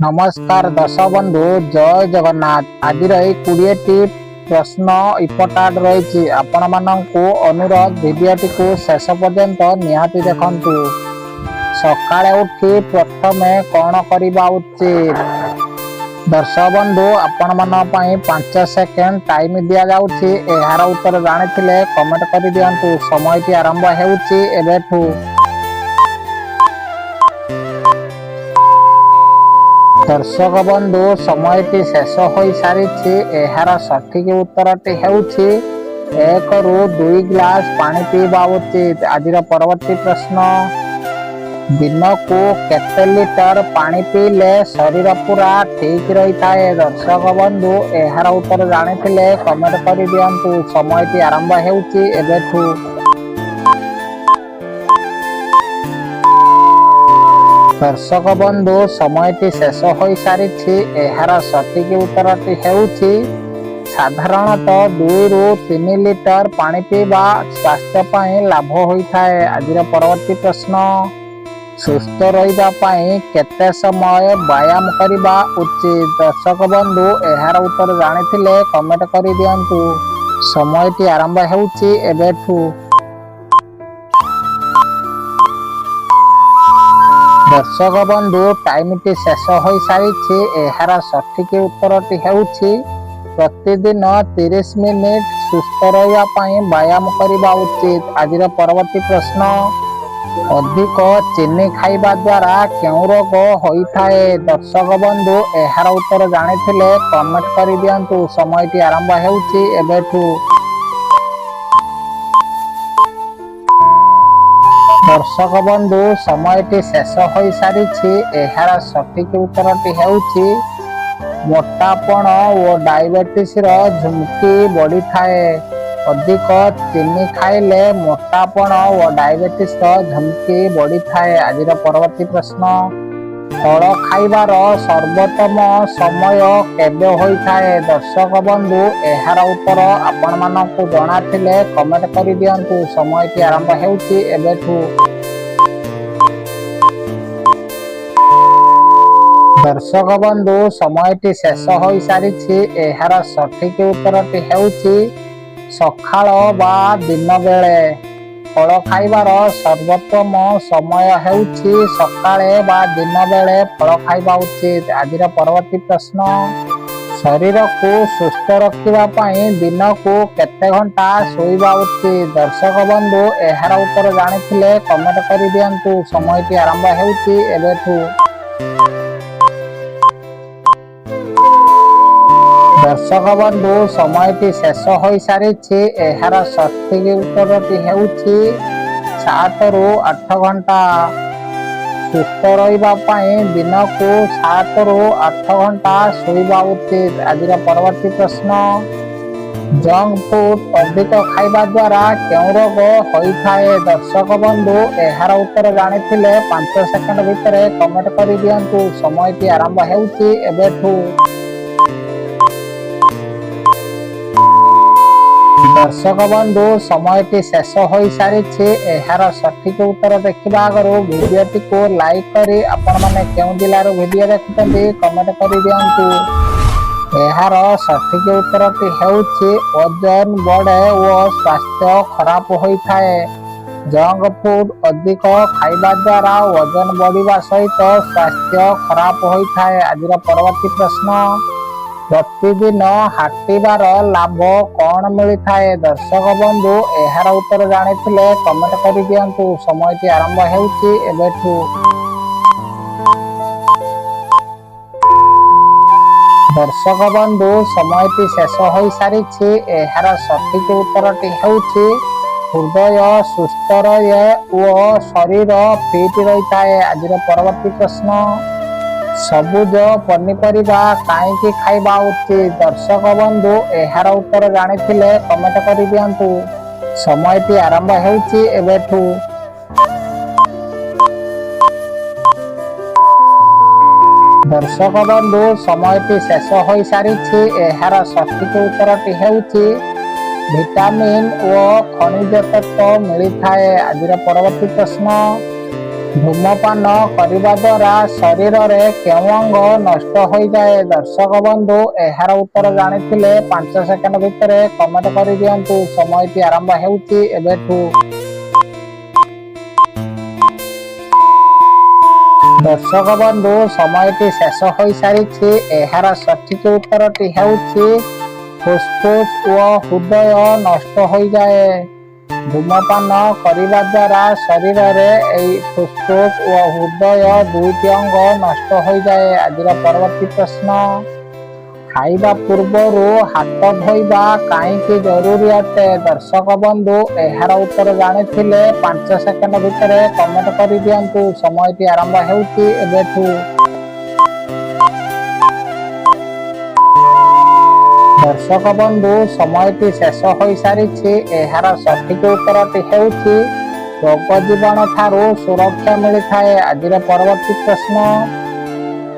ନମସ୍କାର ଦର୍ଶକ ବନ୍ଧୁ, ଜୟ ଜଗନ୍ନାଥ। ଆଜିର ଏଇ 20ଟି ପ୍ରଶ୍ନ ଇମ୍ପୋର୍ଟାଣ୍ଟ ରହିଛି। ଆପଣମାନଙ୍କୁ ଅନୁରୋଧ, ଭିଡ଼ିଓଟିକୁ ଶେଷ ପର୍ଯ୍ୟନ୍ତ ନିହାତି ଦେଖନ୍ତୁ। ସକାଳେ ଉଠି ପ୍ରଥମେ କ'ଣ କରିବା ଉଚିତ? ଦର୍ଶକ ବନ୍ଧୁ, ଆପଣମାନଙ୍କ ପାଇଁ 5 ସେକେଣ୍ଡ ଟାଇମ୍ ଦିଆଯାଉଛି। ଏହାର ଉତ୍ତର ଜାଣିଥିଲେ କମେଣ୍ଟ କରିଦିଅନ୍ତୁ। ସମୟଟି ଆରମ୍ଭ ହେଉଛି ଏବେଠୁ। ଦର୍ଶକ ବନ୍ଧୁ, ସମୟଟି ଶେଷ ହୋଇସାରିଛି। ଏହାର ସଠିକ ଉତ୍ତରଟି ହେଉଛି 1ରୁ 2 ଗ୍ଲାସ ପାଣି ପିଇବା ଉଚିତ। ଆଜିର ପରବର୍ତ୍ତୀ ପ୍ରଶ୍ନ, ଦିନକୁ କେତେ ଲିଟର ପାଣି ପିଇଲେ ଶରୀର ପୁରା ଠିକ ରହିଥାଏ? ଦର୍ଶକ ବନ୍ଧୁ, ଏହାର ଉତ୍ତର ଜାଣିଥିଲେ କମେଣ୍ଟ କରିଦିଅନ୍ତୁ। ସମୟଟି ଆରମ୍ଭ ହେଉଛି ଏବେଠୁ। ଦର୍ଶକ ବନ୍ଧୁ, ସମୟଟି ଶେଷ ହୋଇସାରିଛି। ଏହାର ସଠିକ ଉତ୍ତରଟି ହେଉଛି ସାଧାରଣତଃ 2ରୁ 3 ଲିଟର ପାଣି ପିଇବା ସ୍ୱାସ୍ଥ୍ୟ ପାଇଁ ଲାଭ ହୋଇଥାଏ। ଆଜିର ପରବର୍ତ୍ତୀ ପ୍ରଶ୍ନ, ସୁସ୍ଥ ରହିବା ପାଇଁ କେତେ ସମୟ ବ୍ୟାୟାମ କରିବା ଉଚିତ? ଦର୍ଶକ ବନ୍ଧୁ, ଏହାର ଉତ୍ତର ଜାଣିଥିଲେ କମେଣ୍ଟ କରିଦିଅନ୍ତୁ। ସମୟଟି ଆରମ୍ଭ ହେଉଛି ଏବେଠୁ। ଦର୍ଶକ ବନ୍ଧୁ, ଟାଇମଟି ଶେଷ ହୋଇସାରିଛି। ଏହାର ସଠିକ ଉତ୍ତରଟି ହେଉଛି ପ୍ରତିଦିନ 30 ମିନିଟ ସୁସ୍ଥ ରହିବା ପାଇଁ ବ୍ୟାୟାମ କରିବା ଉଚିତ। ଆଜିର ପରବର୍ତ୍ତୀ ପ୍ରଶ୍ନ, ଅଧିକ ଚିନି ଖାଇବା ଦ୍ୱାରା କେଉଁ ରୋଗ ହୋଇଥାଏ? ଦର୍ଶକ ବନ୍ଧୁ, ଏହାର ଉତ୍ତର ଜାଣିଥିଲେ କମେଣ୍ଟ କରିଦିଅନ୍ତୁ। ସମୟଟି ଆରମ୍ଭ ହେଉଛି ଏବେଠୁ। ଦର୍ଶକ ବନ୍ଧୁ, ସମୟଟି ଶେଷ ହୋଇସାରିଛି। ଏହାର ସଠିକ ଉତ୍ତରଟି ହେଉଛି ମୋଟାପଣ ଓ ଡାଇବେଟିସର ଝୁମକି ବଢ଼ିଥାଏ। ଅଧିକ ଚିନି ଖାଇଲେ ମୋଟାପଣ ଓ ଡାଇବେଟିସର ଝୁମକି ବଢ଼ିଥାଏ। ଆଜିର ପରବର୍ତ୍ତୀ ପ୍ରଶ୍ନ, ଫଳ ଖାଇବାର ସର୍ବୋତ୍ତମ ସମୟ କେବେ ହୋଇଥାଏ? ଦର୍ଶକ ବନ୍ଧୁ, ଏହାର ଉତ୍ତର ଆପଣମାନଙ୍କୁ ଜଣାଥିଲେ କମେଣ୍ଟ କରିଦିଅନ୍ତୁ। ସମୟଟି ଆରମ୍ଭ ହେଉଛି ଏବେଠୁ। ଦର୍ଶକ ବନ୍ଧୁ, ସମୟଟି ଶେଷ ହୋଇସାରିଛି। ଏହାର ସଠିକ ଉତ୍ତରଟି ହେଉଛି ସକାଳ ବା ଦିନ ବେଳେ। ଫଳ ଖାଇବାର ସର୍ବୋତ୍ତମ ସମୟ ହେଉଛି ସକାଳେ ବା ଦିନ ବେଳେ ଫଳ ଖାଇବା ଉଚିତ। ଆଜିର ପରବର୍ତ୍ତୀ ପ୍ରଶ୍ନ, ଶରୀରକୁ ସୁସ୍ଥ ରଖିବା ପାଇଁ ଦିନକୁ କେତେ ଘଣ୍ଟା ଶୋଇବା ଉଚିତ? ଦର୍ଶକ ବନ୍ଧୁ, ଏହାର ଉତ୍ତର ଜାଣିଥିଲେ କମେଣ୍ଟ କରିଦିଅନ୍ତୁ। ସମୟଟି ଆରମ୍ଭ ହେଉଛି ଏବେଠୁ। ଦର୍ଶକ ବନ୍ଧୁ, ସମୟଟି ଶେଷ ହୋଇସାରିଛି। ଏହାର ସଠିକ ଉତ୍ତରଟି ହେଉଛି 7ରୁ 8 ଘଣ୍ଟା। ସୁସ୍ଥ ରହିବା ପାଇଁ ଦିନକୁ 7ରୁ 8 ଘଣ୍ଟା ଶୋଇବା ଉଚିତ। ଆଜିର ପରବର୍ତ୍ତୀ ପ୍ରଶ୍ନ, ଜଙ୍କ ଫୁଡ ଅଧିକ ଖାଇବା ଦ୍ୱାରା କେଉଁ ରୋଗ ହୋଇଥାଏ? ଦର୍ଶକ ବନ୍ଧୁ, ଏହାର ଉତ୍ତର ଜାଣିଥିଲେ 5 ସେକେଣ୍ଡ ଭିତରେ କମେଣ୍ଟ କରିଦିଅନ୍ତୁ। ସମୟଟି ଆରମ୍ଭ ହେଉଛି ଏବେଠୁ। ଦର୍ଶକ ବନ୍ଧୁ, ସମୟଟି ଶେଷ ହୋଇସାରିଛି। ଏହାର ସଠିକ ଉତ୍ତର ଦେଖିବା ଆଗରୁ ଭିଡ଼ିଓଟିକୁ ଲାଇକ୍ କରି ଆପଣମାନେ କେଉଁ ଜିଲ୍ଲାରୁ ଭିଡ଼ିଓ ଦେଖୁଛନ୍ତି କମେଣ୍ଟ କରିଦିଅନ୍ତୁ। ଏହାର ସଠିକ ଉତ୍ତରଟି ହେଉଛି ଓଜନ ବଢ଼େ ଓ ସ୍ୱାସ୍ଥ୍ୟ ଖରାପ ହୋଇଥାଏ। ଜଙ୍କ ଫୁଡ ଅଧିକ ଖାଇବା ଦ୍ୱାରା ଓଜନ ବଢ଼ିବା ସହିତ ସ୍ୱାସ୍ଥ୍ୟ ଖରାପ ହୋଇଥାଏ। ଆଜିର ପରବର୍ତ୍ତୀ ପ୍ରଶ୍ନ, ପ୍ରତିଦିନ ହାଟିବାର ଲାଭ କ'ଣ ମିଳିଥାଏ? ଦର୍ଶକ ବନ୍ଧୁ, ଏହାର ଉତ୍ତର ଜାଣିଥିଲେ କମେଣ୍ଟ କରିଦିଅନ୍ତୁ। ସମୟଟି ଆରମ୍ଭ ହେଉଛି ଏବେଠୁ। ଦର୍ଶକ ବନ୍ଧୁ, ସମୟଟି ଶେଷ ହୋଇସାରିଛି। ଏହାର ସଠିକ ଉତ୍ତରଟି ହେଉଛି ହୃଦୟ ସୁସ୍ଥ ରହେ ଓ ଶରୀର ଫିଟ୍ ରହିଥାଏ। ଆଜିର ପରବର୍ତ୍ତୀ ପ୍ରଶ୍ନ, ସବୁଜ ପନିପରିବା କାହିଁକି ଖାଇବା ଉଚିତ? ଦର୍ଶକ ବନ୍ଧୁ, ଏହାର ଉତ୍ତର ଜାଣିଥିଲେ କମେଣ୍ଟ କରିଦିଅନ୍ତୁ। ସମୟଟି ଆରମ୍ଭ ହେଉଛି ଏବେଠୁ। ଦର୍ଶକ ବନ୍ଧୁ, ସମୟଟି ଶେଷ ହୋଇସାରିଛି। ଏହାର ସଠିକ ଉତ୍ତରଟି ହେଉଛି ଭିଟାମିନ୍ ଓ ଖଣିଜ ତତ୍ତ୍ୱ ମିଳିଥାଏ। ଆଜିର ପରବର୍ତ୍ତୀ ପ୍ରଶ୍ନ, ଧୂମପାନ କରିବା ଦ୍ୱାରା ଶରୀରରେ କେଉଁ ଅଙ୍ଗ ନଷ୍ଟ ହୋଇଯାଏ? ଦର୍ଶକ ବନ୍ଧୁ, ଏହାର ଉତ୍ତର ଜାଣିଥିଲେ 5 ସେକେଣ୍ଡ ଭିତରେ କମେଣ୍ଟ କରିଦିଅନ୍ତୁ। ସମୟଟି ଆରମ୍ଭ ହେଉଛି ଏବେଠୁ। ଦର୍ଶକ ବନ୍ଧୁ, ସମୟଟି ଶେଷ ହୋଇସାରିଛି। ଏହାର ସଠିକ ଉତ୍ତରଟି ହେଉଛି ଫୁସଫୁସ ଓ ହୃଦୟ ନଷ୍ଟ ହୋଇଯାଏ। ଧୂମପାନ କରିବା ଦ୍ୱାରା ଶରୀରରେ ଏଇ ଫୁସଫୁସ ଓ ହୃଦୟ ଦୁଇଟି ଅଙ୍ଗ ନଷ୍ଟ ହୋଇଯାଏ। ଆଜିର ପରବର୍ତ୍ତୀ ପ୍ରଶ୍ନ, ଖାଇବା ପୂର୍ବରୁ ହାତ ଧୋଇବା କାହିଁକି ଜରୁରୀ ଅଟେ? ଦର୍ଶକ ବନ୍ଧୁ, ଏହାର ଉତ୍ତର ଜାଣିଥିଲେ 5 ସେକେଣ୍ଡ ଭିତରେ କମେଣ୍ଟ କରିଦିଅନ୍ତୁ। ସମୟଟି ଆରମ୍ଭ ହେଉଛି ଏବେଠୁ। ଦର୍ଶକ ବନ୍ଧୁ, ସମୟଟି ଶେଷ ହୋଇସାରିଛି। ଏହାର ସଠିକ ଉତ୍ତରଟି ହେଉଛି ରୋଗ ଜୀବାଣୁ ଠାରୁ ସୁରକ୍ଷା ମିଳିଥାଏ। ଆଜିର ପରବର୍ତ୍ତୀ ପ୍ରଶ୍ନ,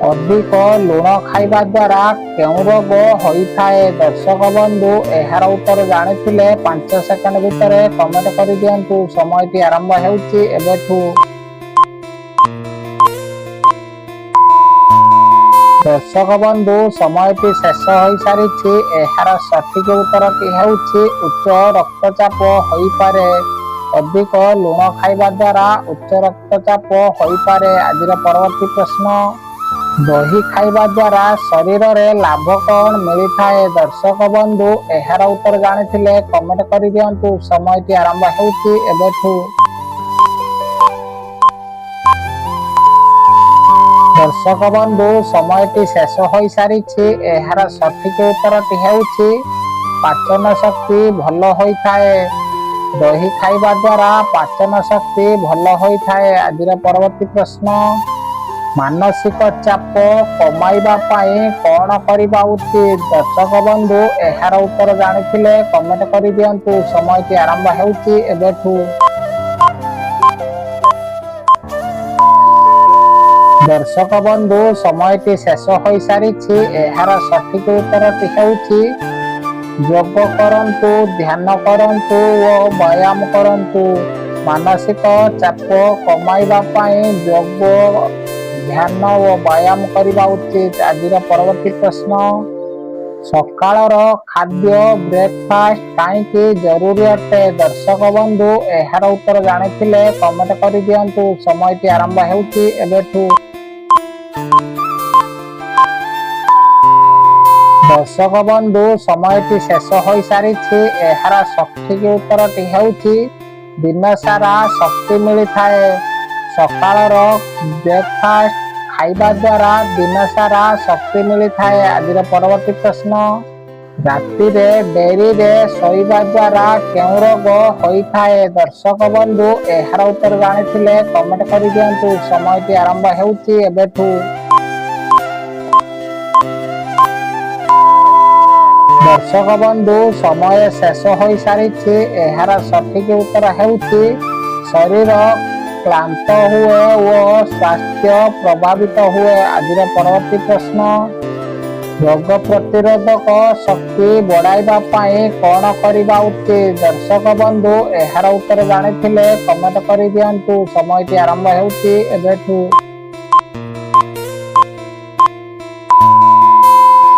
ଅଧିକ ଲୁଣ ଖାଇବା ଦ୍ୱାରା କେଉଁ ରୋଗ ହୋଇଥାଏ? ଦର୍ଶକ ବନ୍ଧୁ, ଏହାର ଉତ୍ତର ଜାଣିଥିଲେ 5 ସେକେଣ୍ଡ ଭିତରେ କମେଣ୍ଟ କରିଦିଅନ୍ତୁ। ସମୟଟି ଆରମ୍ଭ ହେଉଛି ଏବେଠୁ। ଦର୍ଶକ ବନ୍ଧୁ, ସମୟଟି ଶେଷ ହୋଇସାରିଛି। ଏହାର ସଠିକ ଉତ୍ତରଟି ହେଉଛି ଉଚ୍ଚ ରକ୍ତଚାପ ହୋଇପାରେ। ଅଧିକ ଲୁଣ ଖାଇବା ଦ୍ୱାରା ଉଚ୍ଚ ରକ୍ତଚାପ ହୋଇପାରେ। ଆଜିର ପରବର୍ତ୍ତୀ ପ୍ରଶ୍ନ, ଦହି ଖାଇବା ଦ୍ୱାରା ଶରୀରରେ ଲାଭ କଣ ମିଳିଥାଏ? ଦର୍ଶକ ବନ୍ଧୁ, ଏହାର ଉତ୍ତର ଜାଣିଥିଲେ କମେଣ୍ଟ କରିଦିଅନ୍ତୁ। ସମୟଟି ଆରମ୍ଭ ହେଉଛି ଏବେଠୁ। ଦର୍ଶକ ବନ୍ଧୁ, ସମୟଟି ଶେଷ ହୋଇସାରିଛି। ଏହାର ସଠିକ ଉତ୍ତରଟି ହେଉଛି ପାଚନ ଶକ୍ତି ଭଲ ହୋଇଥାଏ। ଦହି ଖାଇବା ଦ୍ୱାରା ପାଚନ ଶକ୍ତି ଭଲ ହୋଇଥାଏ। ଆଜିର ପରବର୍ତ୍ତୀ ପ୍ରଶ୍ନ, ମାନସିକ ଚାପ କମାଇବା ପାଇଁ କଣ କରିବା ଉଚିତ? ଦର୍ଶକ ବନ୍ଧୁ, ଏହାର ଉତ୍ତର ଜାଣିଥିଲେ କମେଣ୍ଟ କରିଦିଅନ୍ତୁ। ସମୟଟି ଆରମ୍ଭ ହେଉଛି ଏବେଠୁ। ଦର୍ଶକ ବନ୍ଧୁ, ସମୟଟି ଶେଷ ହୋଇସାରିଛି। ଏହାର ସଠିକ ଉତ୍ତରଟି ହେଉଛି ଯୋଗ କରନ୍ତୁ, ଧ୍ୟାନ କରନ୍ତୁ ଓ ବ୍ୟାୟାମ କରନ୍ତୁ। ମାନସିକ ଚାପ କମାଇବା ପାଇଁ ଯୋଗ, ଧ୍ୟାନ ଓ ବ୍ୟାୟାମ କରିବା ଉଚିତ। ଆଜିର ପରବର୍ତ୍ତୀ ପ୍ରଶ୍ନ, ସକାଳର ଖାଦ୍ୟ ବ୍ରେକଫାଷ୍ଟ କାହିଁକି ଜରୁରୀ ଅଟେ? ଦର୍ଶକ ବନ୍ଧୁ, ଏହାର ଉତ୍ତର ଜାଣିଥିଲେ କମେଣ୍ଟ କରିଦିଅନ୍ତୁ। ସମୟଟି ଆରମ୍ଭ ହେଉଛି ଏବେଠୁ। ଦର୍ଶକ ବନ୍ଧୁ, ସମୟଟି ଶେଷ ହୋଇସାରିଛି। ଏହାର ସଠିକ ଉତ୍ତରଟି ହେଉଛି ଦିନସାରା ଶକ୍ତି ମିଳିଥାଏ। ସକାଳର ବ୍ରେକଫାଷ୍ଟ ଖାଇବା ଦ୍ୱାରା ଦିନସାରା ଶକ୍ତି ମିଳିଥାଏ। ଆଜିର ପରବର୍ତ୍ତୀ ପ୍ରଶ୍ନ, ରାତିରେ ଡେରିରେ ଶୋଇବା ଦ୍ୱାରା କେଉଁ ରୋଗ ହୋଇଥାଏ? ଦର୍ଶକ ବନ୍ଧୁ, ଏହାର ଉତ୍ତର ଜାଣିଥିଲେ କମେଣ୍ଟ କରିଦିଅନ୍ତୁ। ସମୟଟି ଆରମ୍ଭ ହେଉଛି ଏବେଠୁ। ଦର୍ଶକ ବନ୍ଧୁ, ସମୟ ଶେଷ ହୋଇସାରିଛି। ଏହାର ସଠିକ ଉତ୍ତର ହେଉଛି ଶରୀର କ୍ଳାନ୍ତ ହୁଏ ଓ ସ୍ୱାସ୍ଥ୍ୟ ପ୍ରଭାବିତ ହୁଏ। ଆଜିର ପରବର୍ତ୍ତୀ ପ୍ରଶ୍ନ, ରୋଗ ପ୍ରତିରୋଧକ ଶକ୍ତି ବଢ଼ାଇବା ପାଇଁ କଣ କରିବା ଉଚିତ? ଦର୍ଶକ ବନ୍ଧୁ, ଏହାର ଉତ୍ତର ଜାଣିଥିଲେ କମେଣ୍ଟ କରିଦିଅନ୍ତୁ। ସମୟଟି ଆରମ୍ଭ ହେଉଛି ଏବେଠୁ।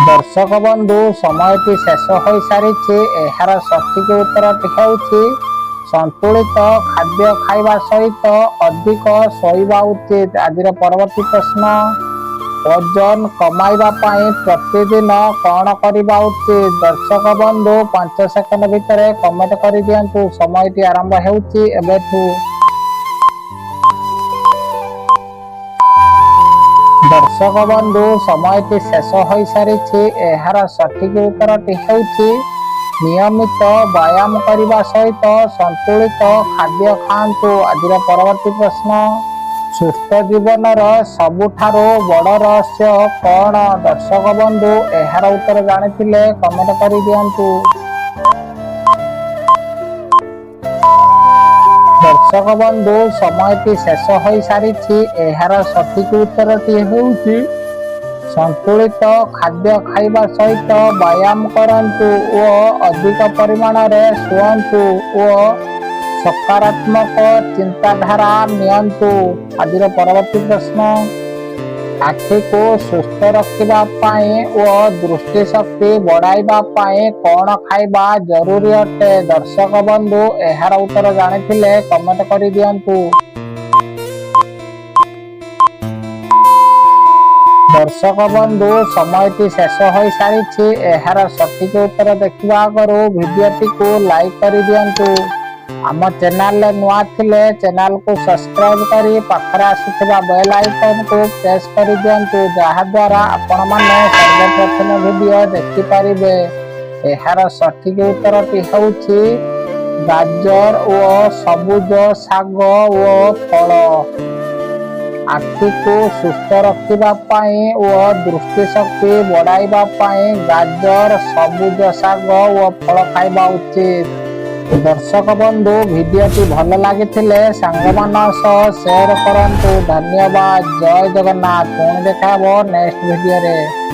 ଦର୍ଶକ ବନ୍ଧୁ, ସମୟଟି ଶେଷ ହୋଇସାରିଛି। ଏହାର ସଠିକ ଉତ୍ତରଟି ହେଉଛି ସନ୍ତୁଳିତ ଖାଦ୍ୟ ଖାଇବା ସହିତ ଅଧିକ ଶୋଇବା ଉଚିତ। ଆଜିର ପରବର୍ତ୍ତୀ ପ୍ରଶ୍ନ, ଓଜନ କମାଇବା ପାଇଁ ପ୍ରତିଦିନ କଣ କରିବା ଉଚିତ? ଦର୍ଶକ ବନ୍ଧୁ, 5 ସେକେଣ୍ଡ ଭିତରେ କମେଣ୍ଟ କରିଦିଅନ୍ତୁ। ସମୟଟି ଆରମ୍ଭ ହେଉଛି ଏବେଠୁ। ଦର୍ଶକ ବନ୍ଧୁ, ସମୟଟି ଶେଷ ହୋଇସାରିଛି। ଏହାର ସଠିକ ଉତ୍ତରଟି ହେଉଛି ନିୟମିତ ବ୍ୟାୟାମ କରିବା ସହିତ ସନ୍ତୁଳିତ ଖାଦ୍ୟ ଖାଆନ୍ତୁ। ଆଜିର ପରବର୍ତ୍ତୀ ପ୍ରଶ୍ନ, ସୁସ୍ଥ ଜୀବନର ସବୁଠାରୁ ବଡ଼ ରହସ୍ୟ କଣ? ଦର୍ଶକ ବନ୍ଧୁ, ଏହାର ଉତ୍ତର ଜାଣିଥିଲେ କମେଣ୍ଟ କରିଦିଅନ୍ତୁ। ଦର୍ଶକ ବନ୍ଧୁ, ସମୟଟି ଶେଷ ହୋଇସାରିଛି। ଏହାର ସଠିକ ଉତ୍ତରଟି ହେଉଛି ସନ୍ତୁଳିତ ଖାଦ୍ୟ ଖାଇବା ସହିତ ବ୍ୟାୟାମ କରନ୍ତୁ ଓ ଅଧିକ ପରିମାଣରେ ଶୁଅନ୍ତୁ ଓ ସକାରାତ୍ମକ ଚିନ୍ତାଧାରା ନିଅନ୍ତୁ। ଆଜିର ପରବର୍ତ୍ତୀ ପ୍ରଶ୍ନ, ଆଖିକୁ ସୁସ୍ଥ ରଖିବା ପାଇଁ ଓ ଦୃଷ୍ଟି ଶକ୍ତି ବଢ଼ାଇବା ପାଇଁ କଣ ଖାଇବା ଜରୁରୀ ଅଟେ? ଦର୍ଶକ ବନ୍ଧୁ, ଏହାର ଉତ୍ତର ଜାଣିଥିଲେ କମେଣ୍ଟ କରିଦିଅନ୍ତୁ। ଦର୍ଶକ ବନ୍ଧୁ, ସମୟଟି ଶେଷ ହୋଇସାରିଛି। ଏହାର ସଠିକ ଉତ୍ତର ଦେଖିବା ଆଗରୁ ଭିଡିଓଟିକୁ ଲାଇକ୍ କରିଦିଅନ୍ତୁ। ଆମ ଚ୍ୟାନେଲରେ ନୂଆ ଥିଲେ ଚ୍ୟାନେଲକୁ ସବସ୍କ୍ରାଇବ କରି ପାଖରେ ଆସୁଥିବା ବେଲ୍ ଆଇକନକୁ ପ୍ରେସ୍ କରିଦିଅନ୍ତୁ, ଯାହାଦ୍ୱାରା ଆପଣମାନେ ସର୍ବପ୍ରଥମେ ଭିଡିଓ ଦେଖିପାରିବେ। ଏହାର ସଠିକ ଉତ୍ତରଟି ହେଉଛି ଗାଜର ଓ ସବୁଜ ଶାଗ ଓ ଫଳ। ଆଖିକୁ ସୁସ୍ଥ ରଖିବା ପାଇଁ ଓ ଦୃଷ୍ଟି ଶକ୍ତି ବଢ଼ାଇବା ପାଇଁ ଗାଜର, ସବୁଜ ଶାଗ ଓ ଫଳ ଖାଇବା ଉଚିତ। ଦର୍ଶକ ବନ୍ଧୁ, ଭିଡିଓଟି ଭଲ ଲାଗିଥିଲେ ସାଙ୍ଗମାନଙ୍କ ସହ ସେୟାର କରନ୍ତୁ। ଧନ୍ୟବାଦ। ଜୟ ଜଗନ୍ନାଥ। ପୁଣି ଦେଖା ହେବ ନେକ୍ସଟ ଭିଡିଓରେ।